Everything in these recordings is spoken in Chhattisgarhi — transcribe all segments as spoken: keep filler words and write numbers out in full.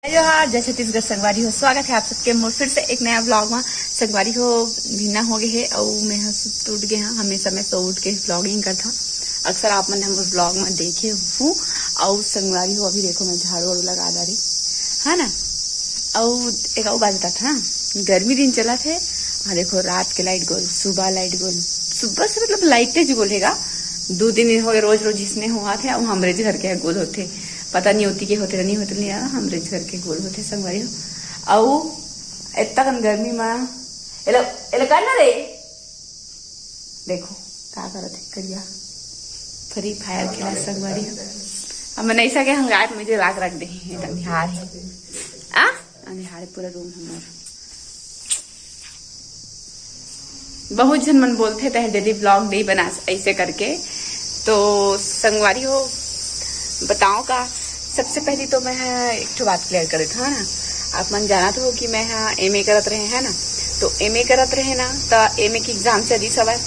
हेलो, हाँ, जय छत्तीसगढ़ संगवारी हो, स्वागत है आप सबके मोर फिर से एक नया ब्लॉग में। संगवारी हो, भिन्ना हो गए है और मैं ह सुत उठ गए हाँ। हमेशा मैं सो उठ के ब्लॉगिंग करता, अक्सर आप मन हमर ब्लॉग में देखे हूँ। और संगवारी हो, अभी देखो मैं झाड़ू वाड़ू लगा डारी, है ना। और एक और बात बता था, गर्मी दिन चला थे, हाँ देखो रात के लाइट गोल, सुबह लाइट गोल, सुबह से मतलब लाइटे ज गोल हैगा। दो तीन दिन हो गए, रोज रोज इसने हुआ थे, अब हमरे घर के गोल होते, पता नहीं होती के होते नहीं होते नहीं, हमरे घर के गोल होते संगवारी हो। अउ इतना कन गर्मी में एला, एला कर ना रे। देखो का करत है करिया, फ्री फायर खेला संगवारी हो। अब मैं ऐसा के हम रात में जो लाग रख दे हैं, अंधियार है। आ, अंधियार है पूरा रूम हमार। बहुत झन मन बोलथे तह डेली ब्लॉग नहीं बना ऐसे करके। तो संगवारी हो, बताओ का, सबसे पहली तो मैं एक ठो बात क्लियर कर देता हूँ ना। आप मन जानत हो कि मैं हा एमए करत रहे है ना, तो एमए करत रहे ना, तो एमए के एग्जाम चलिस हवय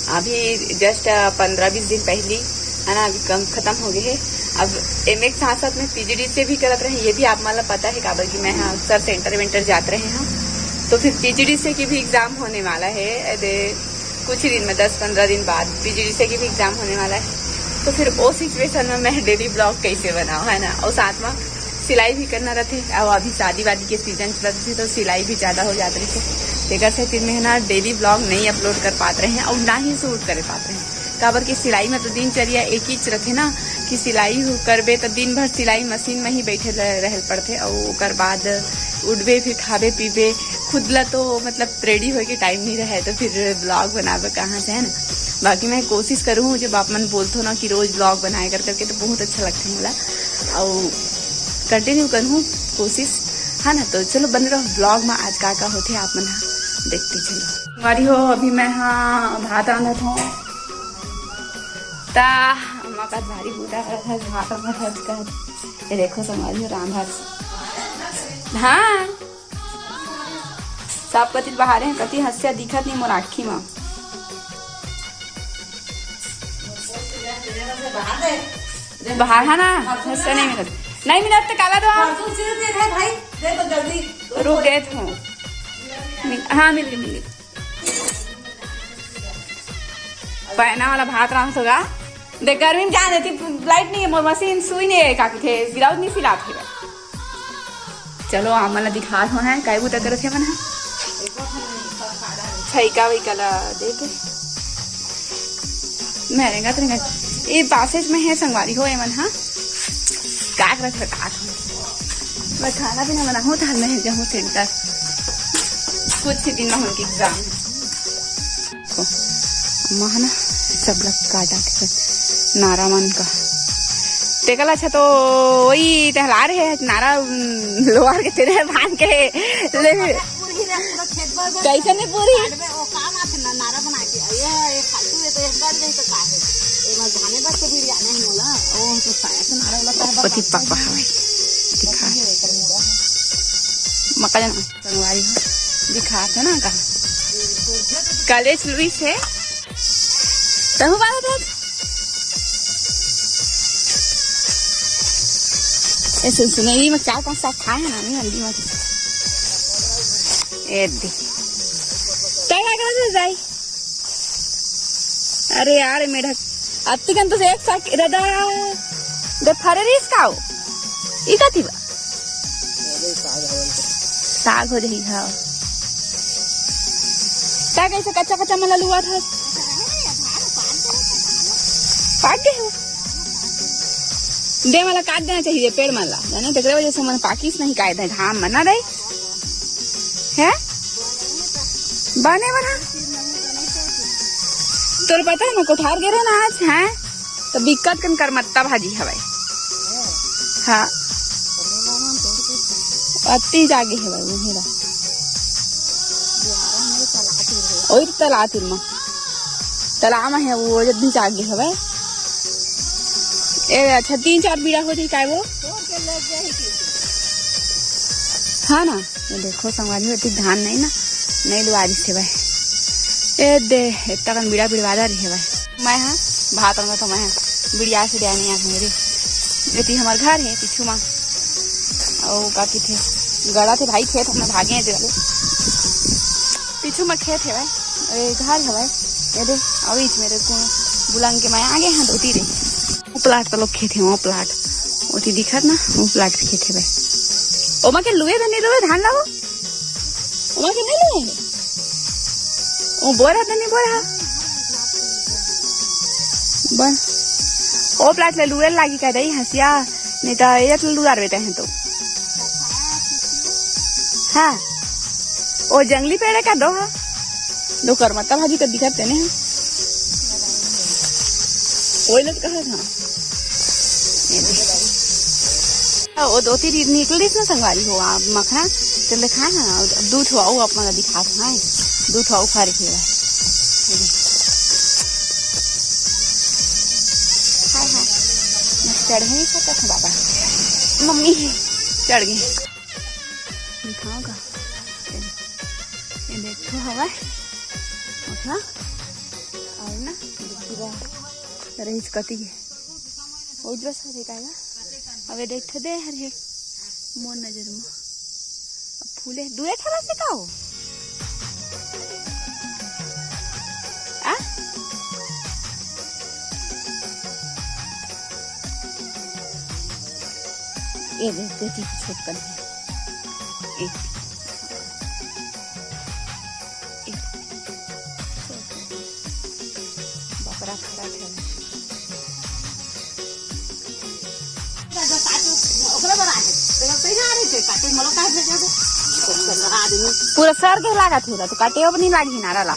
अभी जस्ट पंद्रह बीस दिन पहली, है ना, अभी कम खत्म हो गए है। अब एमए के साथ साथ में पीजीडीसीए भी करत रहे, ये भी आप मन ला पता है, काबर कि मैं हा अक्सर सेंटर वेंटर जात रहे हूँ। तो फिर पीजीडीसीए की भी एग्जाम होने वाला है, अरे कुछ ही दिन में, दस पंद्रह दिन बाद पीजीडीसीए की भी एग्जाम होने वाला है। तो फिर वो सिचुएशन में मैं डेली ब्लॉग कैसे बनाऊँ, है ना। और साथ में सिलाई भी करना रहते, और अभी शादी वादी के सीजन चलत रही तो सिलाई भी ज्यादा हो जात रही। तेकर से फिर मैं ना डेली ब्लॉग नहीं अपलोड कर पात रहे हैं और ना ही शूट कर पात रहे हैं, काबर कि सिलाई में तो दिनचर्या एक ही रहते ना, कि सिलाई हो करबे तो दिन भर सिलाई मशीन में ही बैठे रह- रहल पड़ते, और ओकर बाद उठबे फिर खाबे पीबे, खुद ला तो मतलब रेडी होए के टाइम नहीं रहे, तो फिर ब्लॉग बनाबे कहाँ से, है ना। बाकी मैं कोशिश करूँ, जब आप मन बोलथो ना कि रोज ब्लॉग बनाए कर करके, तो बहुत अच्छा लगता है मोला, और कंटिन्यू करूँ कोशिश, है ना। तो चलो बने रहो ब्लॉग में, आज का का होते आप मन हा देखते चलो। संगवारी हो, अभी मैं हा भात रांधत हूँ, ता अम्मा का भारी बूता करत है, भात रांधत है का। ये देखो संगवारी हो, रांधत, हाँ, सब कति बाहरे हैं, कति हंसिया दिखत नहीं मोर आँखी में। बाहर है ना, हंसिया नहीं मिलत, नहीं मिलत तो काला दो। भाई, दे तो जल्दी। रुक गए थे। मिल- हाँ, मिल गई, मिल गई। पैना वाला भात रांधत होगा। देख, गर्मी में जान देती, लाइट नहीं है, मोर मशीन सुई नहीं है, का कथे, ब्लाउज नहीं सिलात है। चलो, आप मन ला दिखात हो हैं, काय बूता करत हे मन ह। छइका वइका ला देके। मैं रेंगत, रेंगत। ये पासेज में है संगवारी हो, ये मन ह। का करत हे, का करत हे? मैं खाना पीना बनाहूँ, तहन मैं जाहूँ सेंटर। कुछ ही दिन में हमके एग्जाम है। को अम्मा ह ना सब ला काटा के नारा मन का। तेकला अच्छा तो वही टहला रहे हैं नारा, उम, लोहार के तेरे भान के ले। पूरी रे, पूरा खेत भर भर कैसे नहीं पूरी? काट में वो काम आथे ना, नारा बना के। ये, ये फालतू है तो ये कर दे तो का है? ये मैं जाने बस तो वीडियो नहीं होला। ओ तो साया से नारा वाला कर पति पापा हवे। दिखा। मका जाना। संगवारी हो, दिखात हे ना का? कॉलेज लुइस हे। तहु बात हे। ए, सुन, सुन, ये मैं चार पांच साथ खाए हैं ना, नहीं हल्दी मत। ए दी। तय का करत हे जाई? अरे यार, मेढक। अत्ती कन तो एक साथ रदा। दे फरे रिस का हो? ई का थी बा? साग हो जाही, हाँ। का कैसे कच्चा कच्चा मन ला लुआत हस? पाक गए हो? दे मन ला काट देना चाहिए, पेड़ मन ला। जाने तेकरे वजह से मन पाकिस नहीं, काहे दे घाम मन ना रही। हैं? बने बना। तोर पता है, मैं कोठार गे रहे ना आज, हैं? तो बिकट कन करमत्ता भाजी हवय। हाँ। अति जागे हवय, उहे ला। ओही तला तीर मा। तला मा है, वो जब भी जागे हवय। ए, अच्छा, तीन चार बीड़ा हो जाही, काय वो? हाँ ना। ये देखो संगवारी हो, एती धान नहीं ना, नहीं लुआ दिस हे भाई। ए दे, इतना कन बीड़ा बिड़वादा रही हे भाई। मैं हाँ, भात रंगा तो मैं हाँ, बिड़िया से दिया नहीं आके मेरे। एती हमार घर है, पीछू मा। अउ का कहिथे, गड़ा थे भाई खेत में भागे हे तेला। पीछू में खेत हे भाई, ए, घर हे भाई। ये दे, अउ बीच में देखो, बुलंग के मैं आगे हाँ धोती रे। वो प्लाट तो लोग खेत हे, वो प्लाट, ओती दिखत ना, वो प्लाट खेत हे भाई। ओमा के लुए धनी लुए धान लाओ, ओमा के नहीं लुए हे। ओ बोरा धनी बोरा। बन। ओ प्लाट ले लुए लागी का दई हंसिया, नहीं तो ये तो लुआर बेटा है तो। हाँ। ओ जंगली पेड़ का दो हा। दो करमत्ता भाजी का दिखत तेने हा। ओइला तो कहा था। ये दे। ओ दो तीन निकलिस ना संगवारी हो, आप मखना, तेल दिखाए हैं ना, दू ठो अउ आप मन ला दिखात हैं, दू ठो अउ फारी के बा। हाय, हाय। चढ़े नहीं सकत हूँ बाबा। मम्मी, चढ़ गई। दिखाओ का? ये देखो हवा। अच्छा। अउ ना, दूसरा रहीस कति के। उजवा सारे का गा। अबे देख दे हर हे। मोर नजर में। अब फूले, दूए ठरा से का हो? आ? ये देख, दो तीन छोटकन हे। एक। एक। बकरा खड़ा है। पूरा सर के लागत हे, तो काटे अब नहीं लागी नारा ला।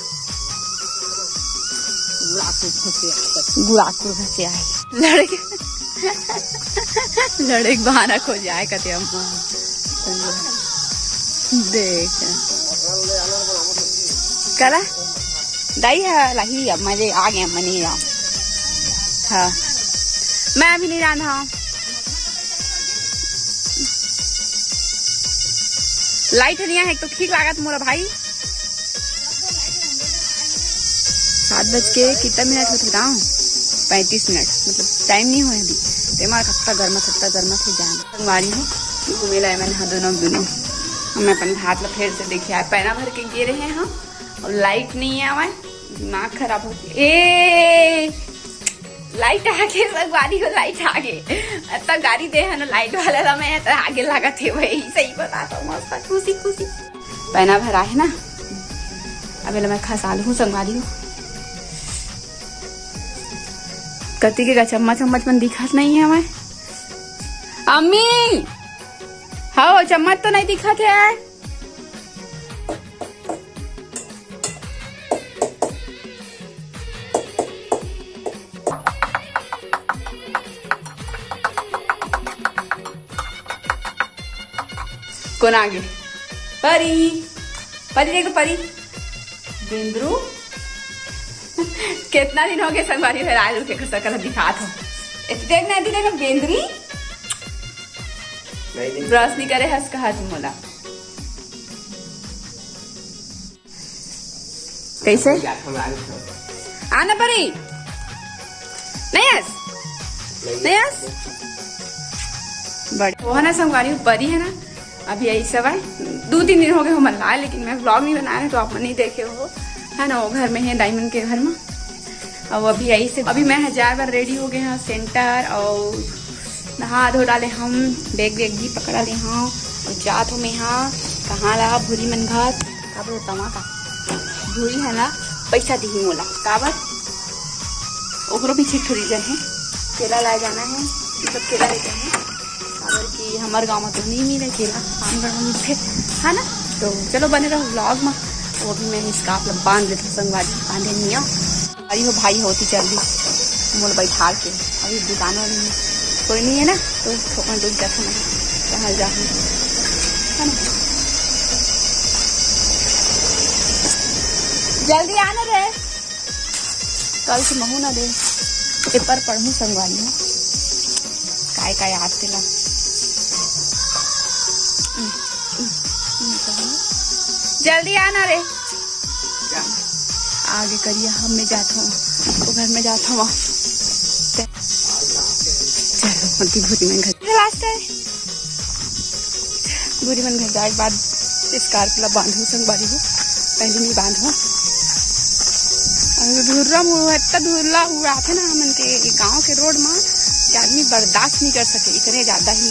गुड़ाकुल घसे आए। लड़के, लड़के बहाना खोजे आए कते अम्मा। देख। कला? दाई है, लाही, अब मजे आ गए, मनी जाओ। हाँ। मैं अभी नहीं रांधा। लाइट नहीं है, एक तो ठीक लागत मोला भाई। सात बज के कितना मिनट होत हे बताओ? पैंतीस मिनट, मतलब टाइम नहीं होय अभी। तेमा खत्ता गर्मा, खत्ता गर्मा थे जान। संगवारी हूँ, घूमे ला मन हा दोनों, दोनों। हम अपन भात ला फेर से देखे आए, पैना भर के गे रहे हैं हम, और लाइट नहीं है हमारे, दिमाग खराब हो गया। ए, लाइट आगे, संगवारी हो, लाइट आगे। अत्ता गारी दे है ना लाइट वाला ला, मैं तो आगे लागत हे भाई, सही बता तो मस्त खुशी खुशी। पैना भरा है ना, अबे ले मैं खसा लूँ संगवारी हो। कति के का चम्मच चम्मच मन दिखत नहीं है मैं। अम्मी, हाँ, चम्मच तो नहीं दिखत है। कोन आगे? परी, परी देख तो परी। बेंदरू। कितना दिन हो गए संगवारी, फिर आज उठे सकल दिखात हो। इतने देख ना, अभी देखो बेंदरी। ब्रश नहीं करे हस कहा तुम बोला। कैसे? आना परी। नहीं आस? नहीं आस? बड़े। वो है ना संगवारी, वो परी है ना, अभी यही सब है। दो तीन दिन हो गए हो मन ला, लेकिन मैं व्लॉग नहीं बना रहे, तो आप मन नहीं देखे हो, है ना, वो घर में है, डायमंड के घर में। अब अभी यही से, अभी मैं हजार बार रेडी हो गए हैं सेंटर, और नहा धो डाले हम, बैग वैग भी पकड़ा ले हाँ, और जात हो मैं हाँ, कहाँ ला भूरी मन घर, का बोलता वहाँ का भूरी है ना, पैसा दिही मोला, काबर ओकरो पीछे एक ठो रीजन है, केला लाए जाना है, मतलब केला लेके आए हैं, काबर कि हमारे गाँव में तो नहीं मिले केला, रामगढ़ में मिलते है ना। तो चलो बने रहो व्लॉग में। वो भी मैं स्कार्फ ला बांध लेती हूँ, संगवारी बांधे नहीं हो। अरे हो भाई होती जल्दी मोल बैठाल के, अभी दुकान वाली में कोई नहीं है ना, तो थोकन रुक जाता मैं, कहाँ जाऊँ, है ना। जल्दी आना रे, कल से महू ना दे, पेपर पढ़ू संगवारी हो, काय काय आज तेला। जल्दी आना रे। आगे करिया, हम मैं जात हूँ, वो घर में जात हूँ। चलो, अभी भूरी में घर लास्ट है। टूरी मन घर जाए के बाद scarf ला बांधहूं संगवारी हो, पहले नहीं बांधहूं। अउ धुर्रा मुँह इतना धुर्रा हुआ थे ना, हमन के गांव के रोड में कि आदमी बर्दाश्त नहीं कर सके, इतने ज्यादा ही।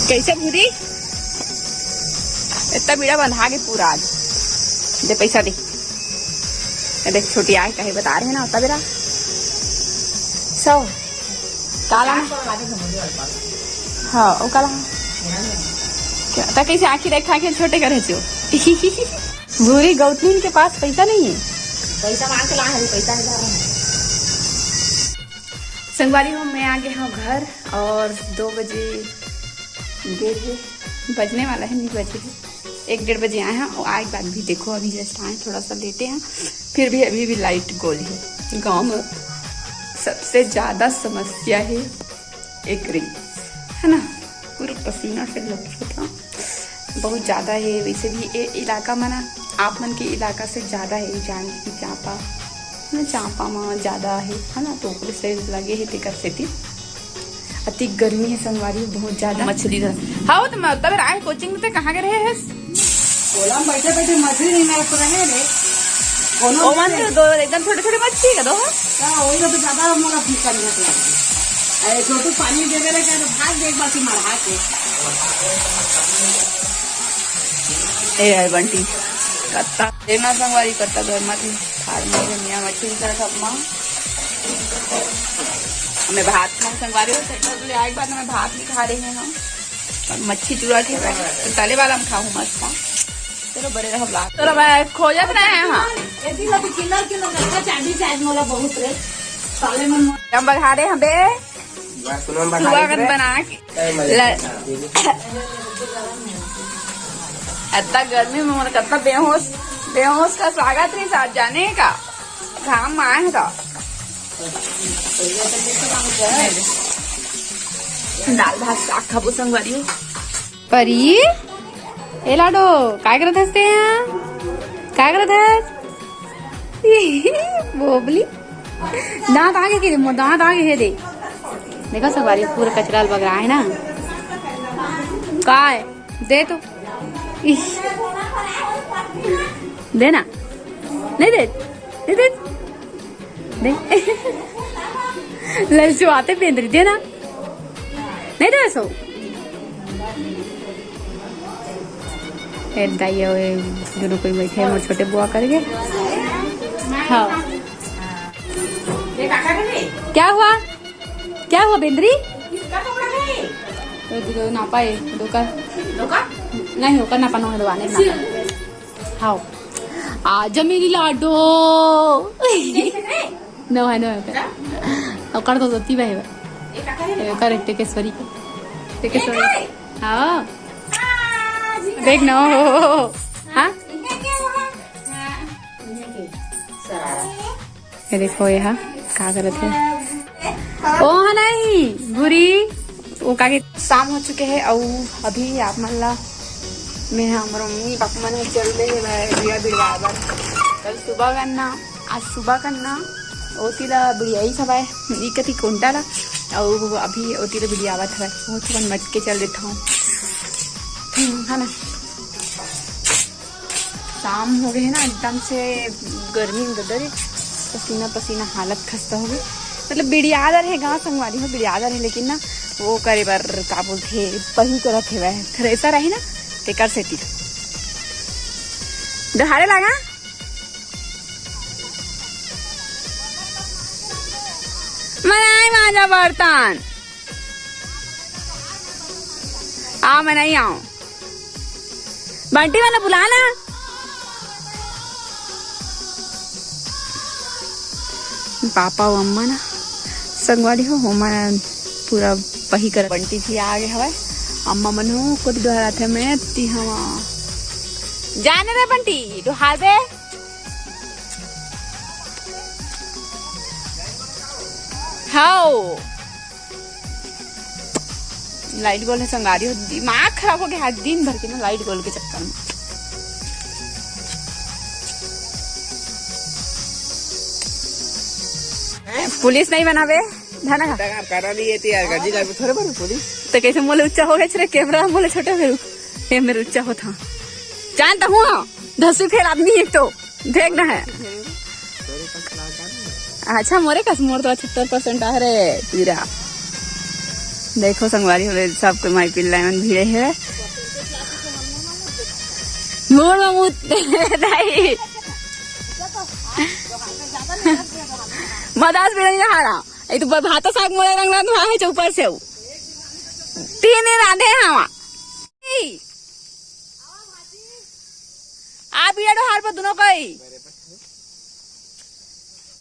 कैसे भूरी? इतना बीड़ा बंधा के पूरा आज। दे पैसा दे। ये देख छोटी आए कहे बता रहे ना, उतना बेरा। सौ। काला। हाँ, वो काला। क्या? ता कैसे आँखी देखा के छोटे करे छो? भूरी गौतमीन के पास पैसा नहीं है। पैसा मांग के ला है, पैसा नहीं ला रहा है। संगवारी हो, मैं आ गए हूँ घर और दो बजे, डेढ़ बजने वाला है, नहीं बजे है, एक डेढ़ बजे आए हैं। और आए के बाद भी देखो, अभी जस्ट आए, थोड़ा सा लेटे हैं, फिर भी अभी भी लाइट गोल है। गांव में सबसे ज्यादा समस्या है एक रिंग, है ना, पूरा पसीना से लथपथ था, बहुत ज्यादा है। वैसे भी ये इलाका में ना, आप मन के इलाका से ज्यादा है, जान की चांपा, ना चांपा में ज्यादा है, है ना, तो ओकरे से लगे है, तेकर सेती अति गर्मी है संगवारी, बहुत ज्यादा। मछली धर। हाँ, वो तो मैं तब राय कोचिंग में ते कहाँ के रहे है? ओला में बैठे बैठे मछली नहीं मारे तो रहे रे। कोनो ओमन नहीं तो दो एकदम छोटे छोटे मछली का दो। का वही तो ज्यादा मोला फिर कर लगे। अरे छोटू पानी देवे रे, क्या तो भाग देख बाकी मरहा के। ए है बंटी, कत्ता देना संगवारी, कत्ता घर में थी। फार्म में मियाँ मछली का सब माँ। मैं भात खाऊं संगवारी हो, तो ले आए के बाद मैं भात नहीं खा रहे हैं हम। और मच्छी चूरा के तो तले वाला में खाऊं मस्त था। चलो बड़े रहो ब्लॉग। चलो मैं खोजत रहे हैं हाँ। एती ला तो किन्नर किन्नर रखा चांदी चाहे मोला बहुत रे। साले मन हम बघारे हम बे। यार सुनो हम सुबह बघारे कन रे। बना के। ए, मजा ल- आता। अत्ता गर्मी में मोर कत्ता बेहोश, बेहोश का स्वागत रही साथ जाने का। घाम में आए हैं तो। दाल भात साग खाबो संगवारी। परी, ए लाडो, काय करत हस ते यहाँ? काय करत हस? बोबली, दांत आगे के दे, मोर दांत आगे हे दे। देखो संगवारी, पूरा कचरा बगरा है ना। काय? दे तो। इश। दे ना। नहीं दे। नहीं दे। दे। ललचुआते बेंदरी, दे ना। नहीं दे सो। ए दाई, ओए, दोनों कोई बैठे हैं, मोर छोटे बुआ करके। हाँ। क्या हुआ? क्या हुआ बेंदरी? तो दो नापा है, दो का। दो का? नहीं, ओकर नापा नो है, दो आने नापा। हाँ। आ जा मेरी लाडो। नो है, नो है। ओकर तो दोती बा है। ओकर टेकेश्वरी के। टेकेश्वरी। हाँ। देख ना हो। हाँ? ये देखो, ये हा, का करत है? ओ हा नहीं, भूरी। वो का के शाम हो चुके है, अउ अभी आप मन ला मैं हा, हमर मम्मी पापा मन ह चल दे हे भाई, बिया बिड़वा बर। कल सुबह करना, आज सुबह करना, ओती ला बिड़ियाई हवय, ई कति कोंटा ला, अउ अभी ओती ला बिड़ियावत हवय, बहुत मन मटके चल देता हूँ, है ना। शाम हो गए है ना, एकदम से गर्मी में ददर, पसीना पसीना, हालत खस्ता हो गई। मतलब बिड़ियादर है, गाँव संगवारी हो बिड़ियादर है, लेकिन ना वो करे बर का बोलथे, पही करत हेवय, थ्रेसर है ना, तेकर सेती। डहारे लागा। मनाई मांजा बर्तन। आ, मैं नहीं आऊं। बंटी वाला बुला ना। पापा अउ अम्मा ना संगवारी हो, होमा पूरा पही कर। बंटी भी आ गए हवय। अम्मा मन हो कुछ डहराथे, मैं ती हवा। जाने रे बंटी, डुहार दे। हाओ। लाइट गोल है संगवारी हो, दिमाग खराब हो गया है दिन भर के ना लाइट गोल के चक्कर में। पुलिस नहीं बनावे, धना का? करा नहीं है तो यार, गंजी लाइफ थोड़े बने पुलिस। तो कैसे मोले ऊंचा हो गए रे कैमरा, मोले छोटे हो गए। ये मेरे ऊंचा होता। जानता हूँ ना, दसवीं फेल आदमी एक तो देखना है। अच्छा, मोरे कस मोर तो अठहत्तर परसेंट आ रे पूरा। देखो संगवारी हो सबको माई पिल्ला मन भिड़े है। मोर में मुत नहीं। मदास भी नहीं हारा। ये तो भात साग मोरे रंग ना है ऊपर से। तीन राधे हवा। आ बीड़ा डोहार पर दोनों कोई।